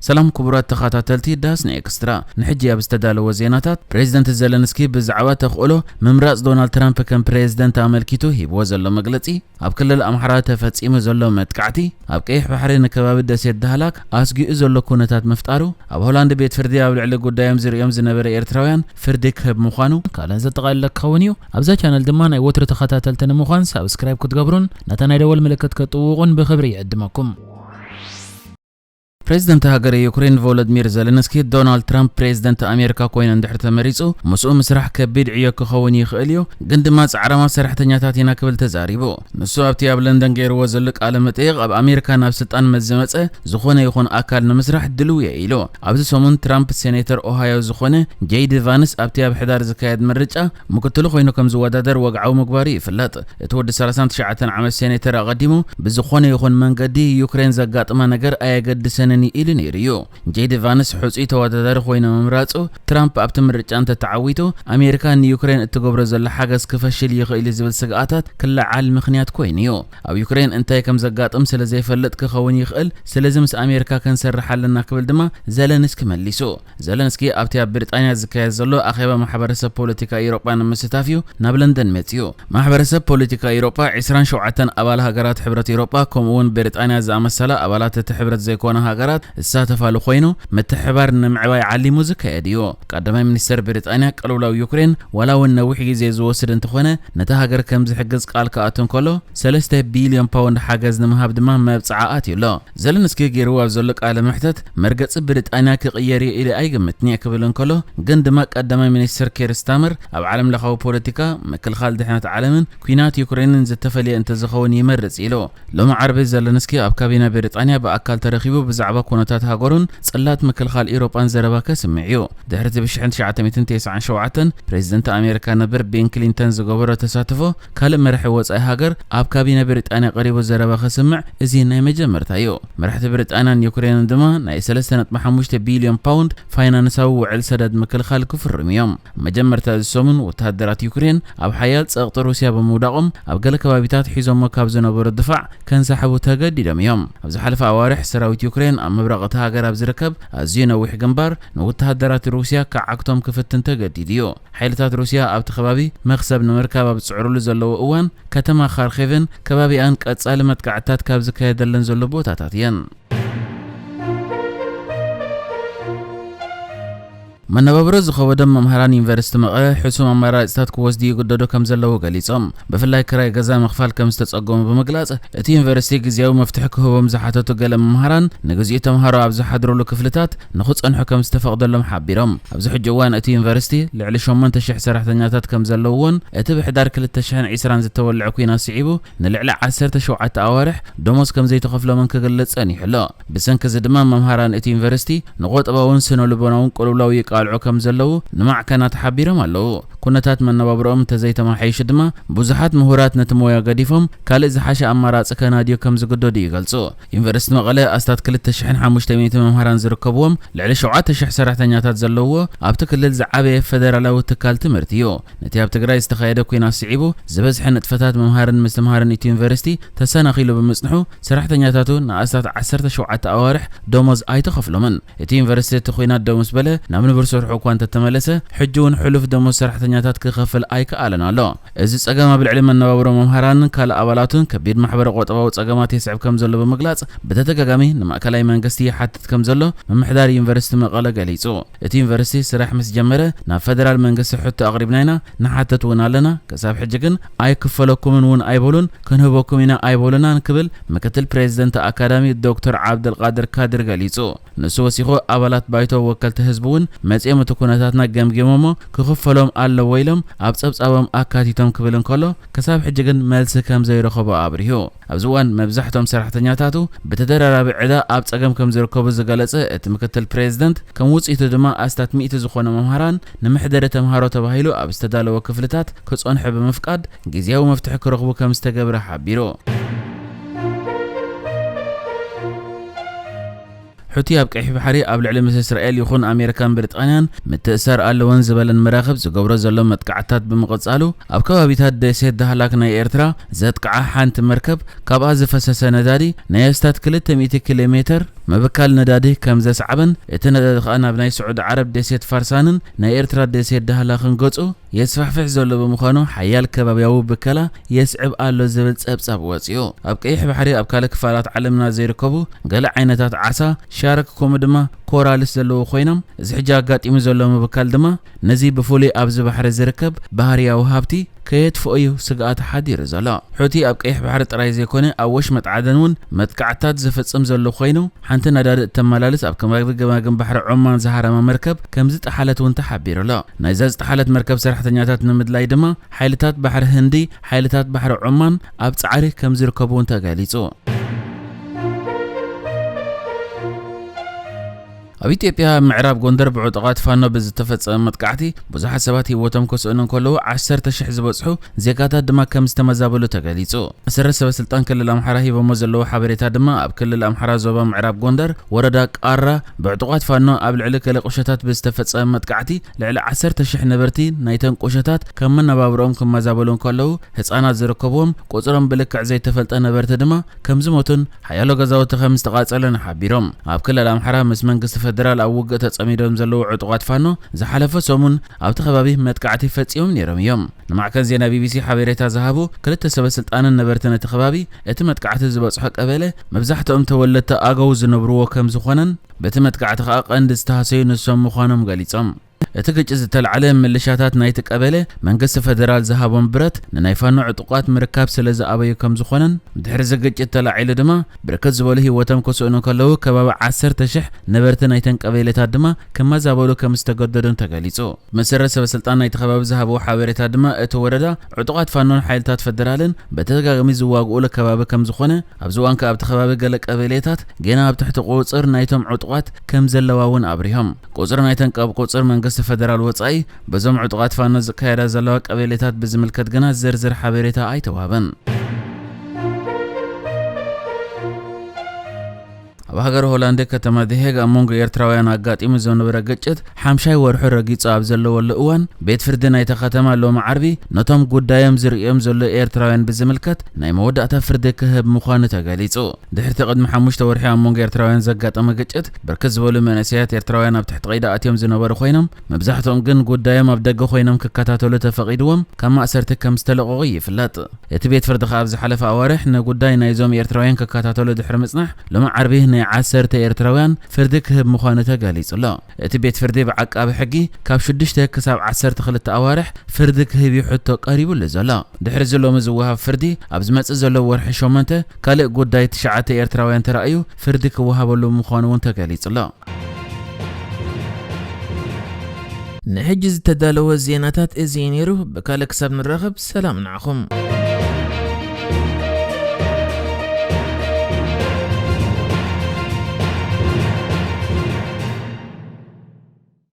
ሰላም ክቡራት ተኸታተልቲ ዳስና ኤክስትራ፣ ንሕጂ ኣብ ዝተዳለወ ዜናታት፣ ፕሬዚደንት ዘለንስኪ ብዛዕባ ተኽእሎ ምምራጽ ዶናልድ ትራምፕ ከም ፕሬዚደንት ኣመልኪቱ ሂብዎ ዘሎ መግለጺ፣ ኣብ ክልል ኣምሓራ ተፈጺሙ ዘሎ መጥቃዕቲ፣ ኣብ ቀይሕ ባሕሪ ንከባቢ ደሴት ዳህላክ ኣስጊኡ ዘሎ ኩነታት ምፍጣሩ፣ ኣብ ሆላንድ ቤት ፍርዲ ኣብ ልዕሊ ጉዳዮም ዝርእዮም ዝነበረ ኤርትራውያን ፍርዲ ክህብ ምዃኑ፣ ካልእን ዘጠቓልለ ክኸውን እዩ። ኣብዛ ቻነል ድማ ናይ ወትሩ ተኸታተልቲ ንምዃን ሳብስክራይብ ክትገብሩን ነታ ናይ ደወል ምልክት ክትጥውቑን ብኽብሪ ይዕድመኩም። ፕሬዚደንት ሃገረ ዩክሬን ቮሎድሚር ዘለንስኪ፣ ዶናልድ ትራምፕ ፕሬዚደንት ኣሜሪካ ኮይኑ እንድሕር ተመሪጹ፣ ምስኡ ምስራሕ ከቢድ ዕዮ ክኸውን ይኽእል እዩ፣ ግን ድማ ጻዕራማት ሰራሕተኛታት ኢና ክብል ተዛሪቡ። ንሱ ኣብቲ ኣብ ለንደን ገይርዎ ዘሎ ቃለ መጠይቕ፣ ኣብ ኣሜሪካ ናብ ስልጣን ምስ ዝመጸ ዝኾነ ይኹን ኣካል ንምስራሕ ድልው እየ ኢሉ። ኣብዚ ሰሙን ትራምፕ ሴኔተር ኦሃዮ ዝኾነ ጄዲ ቫንስ ኣብቲ ኣብ ሕዳር ዝካየድ ምርጫ ምክትሉ ኮይኑ ከም ዝወዳደር ወግዓዊ ምግባሩ ይፍለጥ። እቲ ወዲ ሰላሳን ትሽዓተን ዓመት ሴኔተር ኣቐዲሙ፣ ብዝኾነ ይኹን መንገዲ ዩክሬን ዘጋጥማ ነገር ኣየገድሰንን እዩ ኢሉ ነይሩ እዩ። ጄዲ ቫንስ ሕጹይ ተወዳዳሪ ኮይኑ ምምራጹ፣ ትራምፕ ኣብቲ ምርጫ እንተተዓዊቱ፣ ኣሜሪካ ንዩክሬን እትገብሮ ዘላ ሓገዝ ክፈሽል ይኽእል እዩ ዝብል ስግኣታት ክለዓል ምኽንያት ኮይኑ እዩ። ኣብ ዩክሬን እንታይ ከም ዘጋጥም ስለ ዘይፈልጥ ክኸውን ይኽእል፣ ስለዚ ምስ ኣሜሪካ ክንሰርሕ ኣለና ክብል ድማ ዘለንስኪ መሊሱ። ዘለንስኪ ኣብቲ ኣብ ብሪጣንያ ዝካየድ ዘሎ ኣኼባ ማሕበረሰብ ፖለቲካ ኤውሮጳ ንምስታፍ እዩ ናብ ለንደን መጺኡ። ማሕበረሰብ ፖለቲካ ኤውሮጳ፣ ዕስራን ሸውዓተን ኣባል ሃገራት ሕብረት ኤውሮጳ፣ ከምኡ እውን ብሪጣንያ ዝኣመሰላ ኣባላት እቲ ሕብረት ዘይኮና ሃገራት ዝሳተፋሉ ኮይኑ፣ ምትሕብባር ንምዕባይ ዓሊሙ ዝካየድ እዩ። ቀዳማይ ሚኒስተር ብሪጣንያ፣ ቅልውላው ዩክሬን ዋላ እውን ነዊሕ ግዜ ዝወስድ እንተኾነ፣ ነታ ሃገር ከም ዝሕግዝ ቃል ክኣቱ እንከሎ፣ ሰለስተ ቢልዮን ፓውንድ ሓገዝ ንምሃብ ድማ መብጽዓ ኣትዩ ኣሎ። ዘለንስኪ ገይርዎ ኣብ ዘሎ ቃለ መሕተት፣ መርገጺ ብሪጣንያ ክቕየር እዩ ኢለ ኣይግምትን እየ ክብል እንከሎ፣ ግን ድማ ቀዳማይ ሚኒስትር ኬር ስታመር ኣብ ዓለም ለኻዊ ፖለቲካ፣ ምክልኻል ድሕነት ዓለምን ኲናት ዩክሬንን ዝተፈልየ እንተዝኸውን ይመርጽ ኢሉ። ሎሚ ዓርቢ ዘለንስኪ ኣብ ካቢነ ብሪጣንያ ብኣካል ተረኺቡ ብዛዕባ ኩነታት ሃገሩን ጽላት ምክልኻል ኤውሮጳን ዘረባ ከስምዕ እዩ። ድሕሪ እቲ ብ ሽሕን ትሽዓተ ሚእትን ተስዓን ሸውዓተን ፕሬዚደንት ኣሜሪካ ነበር ቤን ክሊንተን ዝገበሮ ተሳትፎ፣ ካልእ መራሒ ወጻኢ ሃገር ኣብ ካቢነ ብሪጣንያ ቀሪቡ ዘረባ ከስምዕ እዚ ናይ መጀመርታ እዩ። መራሕቲ ብሪጣንያን ዩክሬንን ድማ ናይ ሰለስተ ነጥቢ ሓሙሽተ ቢልዮን ፓውንድ ፋይናንሳዊ ውዕል ሰደድ ምክልኻል ክፍርሙ እዮም። መጀመርታ እዚ ሰሙን ወተሃደራት ዩክሬን ኣብ ሓያል ጸቕጢ ሩስያ ብምውዳቖም ኣብ ገለ ከባቢታት ሒዞሞ ካብ ዝነበሩ ድፋዕ ከንሳሕቡ ተገዲዶም እዮም። ኣብ ዝሓለፈ ኣዋርሕ ሰራዊት ዩክሬን ኣብ ምብራቕ እታ ሃገር ኣብ ዝርከብ ኣዝዩ ነዊሕ ግንባር ንወተሃደራት ሩስያ ክዓግቶም ክፍትን ተገዲዱ እዩ። ሓይልታት ሩስያ ኣብቲ ከባቢ መኽሰብ ንምርካብ ኣብ ዝጽዕሩሉ ዘለዉ እዋን፣ ከተማ ካርኬቭን ከባቢኣን ቀጻሊ መጥቃዕትታት ካብ ዝካየደለን ዘሎ ቦታታት እየን። መነባብሮ ዝኸበዶም መምሃራን ዩኒቨርሲቲ መቐለ ሕሱም ኣማራፅታት ክወስዱ ይግደዱ ከም ዘለዉ ገሊጾም። ብፍላይ ክራይ ገዛ ምኽፋል ከም ዝተጸገሙ ብምግላጽ፣ እቲ ዩኒቨርሲቲ ግዝያዊ መፍትሒ ክህቦም ዝሓተቱ ገለ መምሃራን፣ ንግዚኡ ተምሃሮ ኣብ ዝሓድሩሉ ክፍልታት ንኽጸንሑ ከም ዝተፈቕደሎም ሓቢሮም። ኣብዚ ሕጂ እዋን እቲ ዩኒቨርሲቲ ልዕሊ ሸሞንተ ሽሕ ሰራሕተኛታት ከም ዘለውዎን፣ እቲ ብሕዳር ክልተ ሽሕን ዕስራን ዝተወልዐ ኲናት ስዒቡ ንልዕሊ ዓሰርተ ሸውዓተ ኣዋርሕ ደሞዝ ከም ዘይተኸፍሎምን ክግለጽ ጸኒሑ ኣሎ። ብሰንኪ እዚ ድማ መምሃራን እቲ ዩኒቨርሲቲ ንቆጠባውን ስነ ልቦናውን ቅልውላው ይቃልዑ ከም ዘለዉ ንማዕከናት ሓቢሮም ኣለዉ። ኩነታት መነባብሮኦም እንተዘይተመሓይሹ ድማ ብዙሓት ምሁራት ነቲ ሞያ ገዲፎም ካልእ ዝሓሸ ኣማራጺ ከናድዩ ከም ዝግደዱ ይገልጹ። ዩኒቨርሲቲ መቐለ ኣስታት ክልተ ሽሕን ሓሙሽተ ሚእቲ መምሃራን ዝርከብዎም ልዕሊ ሸውዓተ ሽሕ ሰራሕተኛታት ዘለውዎ ኣብቲ ክልል ዝዓበየ ፈደራላዊ ትካል ትምህርቲ እዩ። ነቲ ኣብ ትግራይ ዝተኻየደ ኲናት ስዒቡ ዝበዝሐ ንጥፈታት ምምሃርን ምስትምሃርን እቲ ዩኒቨርሲቲ ተሰናኺሉ ብምጽንሑ፣ ሰራሕተኛታቱ ንኣስታት ዓሰርተ ሸውዓተ ኣዋርሕ ደሞዝ ኣይተኸፍሎምን። እቲ ዩኒቨርሲቲ እቲ ኲናት ደው ምስ በለ ናብ ንቡር ስርሑ እኳ እንተተመለሰ፣ ሕጂ እውን ሕሉፍ ደሞዝ ሰራሕተኛታት ክኸፍል ኣይከኣለን ኣሎ። እዚ ጸገም ኣብ ልዕሊ መነባብሮ መምሃራንን ካልእ ኣባላቱን ከቢድ ማሕበረ ቁጠባዊ ጸገማት የስዕብ ከም ዘሎ ብምግላጽ፣ ብተደጋጋሚ ንማእከላይ መንግስቲ ይሓትት ከም ዘሎ ምምሕዳር ዩኒቨርሲቲ መቐለ ገሊጹ። እቲ ዩኒቨርሲቲ ስራሕ ምስ ጀመረ ናብ ፈደራል መንግስቲ ሕቶ ኣቕሪብና ኢና፣ ንሓትት እውን ኣለና። ክሳብ ሕጂ ግን ኣይክፈለኩምን እውን ኣይበሉን፣ ክንህበኩም ኢና ኣይበሉናን ክብል ምክትል ፕሬዚደንት ኣካዳሚ ዶክተር ዓብደልቃድር ካድር ገሊጹ። ንሱ ወሲኹ ኣባላት ባይቶ ወከልቲ ህዝቢ እውን መጺኦም እቲ ኩነታትና ገምጊሞሞ ክኽፈሎም ኣለዎ ኢሎም ኣብ ጸብጻቦም ኣካቲቶም ክብል እንከሎ፣ ክሳብ ሕጂ ግን መልሲ ከም ዘይረኸቦ ኣብሪሁ። ኣብዚ እዋን መብዛሕቶም ሰራሕተኛታቱ ብተደራራቢ ዕዳ ኣብ ጸገም ከም ዝርከቡ ዝገለጸ እቲ ምክትል ፕሬዚደንት፣ ከም ውጽኢቱ ድማ ኣስታት ሚእቲ ዝኾኑ መምሃራን ንመሕደሪ ተምሃሮ ተባሂሉ ኣብ ዝተዳለወ ክፍልታት ክጸንሑ ብምፍቃድ ግዝያዊ መፍትሒ ክረኽቡ ከም ዝተገብረ ሓቢሩ። ሑቲ ኣብ ቀይሕ ባሕሪ ኣብ ልዕሊ ምስ እስራኤል ይኹን ኣሜሪካን ብሪጣንያን ምትእሳር ኣለወን ዝበለን መራኽብ ዝገብሮ ዘሎ መጥቃዕትታት ብምቕጻሉ፣ ኣብ ከባቢታት ደሴት ዳህላክ ናይ ኤርትራ ዘጥቅዓ ሓንቲ መርከብ ካብኣ ዝፈሰሰ ነዳዲ ናይ ኣስታት ክልተ ሚእቲ ኪሎ ሜተር ምብካል ነዳዲ ከም ዘስዓበን፣ እቲ ነዳዲ ከኣ ናብ ናይ ስዑዲ ዓረብ ደሴት ፋርሳንን ናይ ኤርትራ ደሴት ዳህላክን ገጹ የስፋሕፍሕ ዘሎ ብምዃኑ፣ ሓያል ከባብያዊ ብከላ የስዕብ ኣሎ ዝብል ጸብጻብ ወጺኡ። ኣብ ቀይሕ ባሕሪ ኣብ ካልእ ክፋላት ዓለምና ዘይርከቡ ገለ ዓይነታት ዓሳ፣ ሻርክ፣ ከምኡ ድማ ኮራልስ ዘለዉ ኮይኖም፣ እዚ ሕጂ ኣጋጢሙ ዘሎ ምብካል ድማ ነዚ ብፍሉይ ኣብዚ ባሕሪ ዝርከብ ባህርያዊ ሃብቲ ከየጥፍኦ እዩ ስግኣት ሓዲሩ ዘሎ። ሑቲ ኣብ ቀይሕ ባሕሪ ጥራይ ዘይኮነ፣ ኣብ ወሽመጥ ዓደን እውን መጥቃዕትታት ዝፍጽም ዘሎ ኮይኑ፣ ሓንቲ ነዳዲ እተመላልስ ኣብ ከባቢ ገማግም ባሕሪ ዖማን ዝሃረማ መርከብ ከም ዝጠሓለት እውን ተሓቢሩ ኣሎ። ናይዛ ዝጠሓለት መርከብ ሰራሕተኛታት ንምድላይ ድማ ሓይልታት ባሕሪ ህንዲ፣ ሓይልታት ባሕሪ ዖማን ኣብ ጻዕሪ ከም ዝርከቡ እውን ተገሊጹ። ኣብ ኢትዮጵያ፣ ኣብ ምዕራብ ጎንደር ብዕጡቓት ፋኖ ብዝተፈጸመ መጥቃዕቲ ብዙሓት ሰባት ህይወቶም ከስእኑ እንከለዉ፣ ዓሰርተ ሽሕ ዝበጽሑ ዜጋታት ድማ ከም ዝተመዛበሉ ተገሊጹ። መሰረት ሰበ ስልጣን ክልል ኣምሓራ ሂቦሞ ዘለዉ ሓበሬታ ድማ፣ ኣብ ክልል ኣምሓራ ዞባ ምዕራብ ጎንደር ወረዳ ቃራ ብዕጡቓት ፋኖ ኣብ ልዕሊ ገለ ቁሸታት ብዝተፈጸመ መጥቃዕቲ ልዕሊ ዓሰርተ ሽሕ ነበርቲ ናይተን ቁሸታት ከም መነባብሮኦም ክመዛበሉ እንከለዉ፣ ህጻናት ዝርከብዎም ቁጽሮም ብልክዕ ዘይተፈልጠ ነበርቲ ድማ ከም ዝሞቱን ሓያሎ ገዛውቲ ከም ዝተቓጸለን ሓቢሮም። ኣብ ክልል ኣምሓራ ምስ መንግስቲ ፈደራል ኣብ ውግእ ተጸሚዶም ዘለዉ ዕጡቓት ፋኖ ዝሓለፈ ሰሙን ኣብቲ ከባቢ መጥቃዕቲ ፈጺሞም ነይሮም እዮም። ንማዕከን ዜና ቢቢሲ ሓበሬታ ዝሃቡ ክልተ ሰበ ስልጣንን ነበርትን እቲ ከባቢ፣ እቲ መጥቃዕቲ ዝበጽሖ ቀበሌ መብዛሕትኦም ተወለድቲ ኣገው ዝነብርዎ ከም ዝኾነን፣ በቲ መጥቃዕቲ ከኣ ቀንዲ ዝተሃሰዩ ንሶም ምዃኖም ገሊጾም። እቲ ግጭት ዝተላዕለ፣ ምልሻታት ናይቲ ቀበሌ መንግስቲ ፈደራል ዝሃቦም ብረት ንናይ ፋኖ ዕጡቓት ምርካብ ስለ ዝኣበዩ ከም ዝኾነን፣ ብድሕሪ እዚ ግጭት ተላዒሉ ድማ ብርክት ዝበሉ ህይወቶም ክስእኑ ከለዉ፣ ከባቢ ዓሰርተ ሽሕ ነበርቲ ናይተን ቀበሌታት ድማ ክመዛበሉ ከም ዝተገደዱን ተገሊጹ። መሰረት ሰበ ስልጣን ናይቲ ከባቢ ዝሃብዎ ሓበሬታ ድማ፣ እቲ ወረዳ ዕጡቓት ፋኖን ሓይልታት ፈደራልን በተደጋጋሚ ዝዋግኡሉ ከባቢ ከም ዝኾነ፣ ኣብዚ እዋን ከኣ ኣብቲ ከባቢ ገለ ቀበሌታት ጌና ኣብ ትሕቲ ቁጽር ናይቶም ዕጡቓት ከም ዘለዋ እውን ኣብሪሆም። ቁጽሪ ናይተን ካብ ቁጽር መንግስቲ ፈደራል ወጻኢ በዞም ዕጡቓት ፋኖ ዝካየዳ ዘለዋ ቀበሌታት ብዝምልከት ግና ዝርዝር ሓበሬታ ኣይተዋህበን። ኣብ ሃገር ሆላንድ ከተማ ደሄግ ኣብ መንጎ ኤርትራውያን ኣጋጢሙ ዝነበረ ግጭት ሓምሻይ ወርሑ ረጊጹ ኣብ ዘለወሉ እዋን፣ ቤት ፍርዲ ናይታ ከተማ ሎሚ ዓርቢ ነቶም ጉዳዮም ዝርእዮም ዘሎ ኤርትራውያን ብዝምልከት ናይ መወዳእታ ፍርዲ ክህብ ምዃኑ ተገሊጹ። ድሕርቲ ቅድሚ ሓሙሽተ ወርሒ ኣብ መንጎ ኤርትራውያን ዘጋጠመ ግጭት፣ ብርክት ዝበሉ መንእሰያት ኤርትራውያን ኣብ ትሕቲ ቀይዲ ኣትዮም ዝነበሩ ኮይኖም፣ መብዛሕትኦም ግን ጉዳዮም ኣብ ደገ ኮይኖም ክከታተሉ ተፈቒድዎም ካብ ማእሰርቲ ከም ዝተለቐቑ ይፍለጥ። እቲ ቤት ፍርዲ ከኣ ኣብ ዝሓለፈ ኣዋርሕ ንጉዳይ ናይዞም ኤርትራውያን ክከታተሉ ድሕሪ ምጽናሕ፣ ሎሚ ዓርቢ ናይ ዓሰርተ ኤርትራውያን ፍርዲ ክህብ ምዃኑ ተገሊጹ ኣሎ። እቲ ቤት ፍርዲ ብዓቃቢ ሕጊ ካብ ሽዱሽተ ክሳብ ዓሰርተ ክልተ ኣዋርሕ ፍርዲ ክህብ እዩ ሕቶ ቀሪቡሉ ዘሎ። ድሕሪ እዚ ሎሚ ዝወሃብ ፍርዲ፣ ኣብ ዝመጽእ ዘሎ ወርሒ ሸሞንተ ካልእ ጉዳይ ትሽዓተ ኤርትራውያን ተራእዩ ፍርዲ ክወሃበሉ ምዃኑ እውን ተገሊጹ ኣሎ። ንሕጂ ዝተዳለወ ዜናታት እዚ እዩ ነይሩ። ብካልእ ክሳብ ንራኸብ፣ ሰላም ንዓኹም።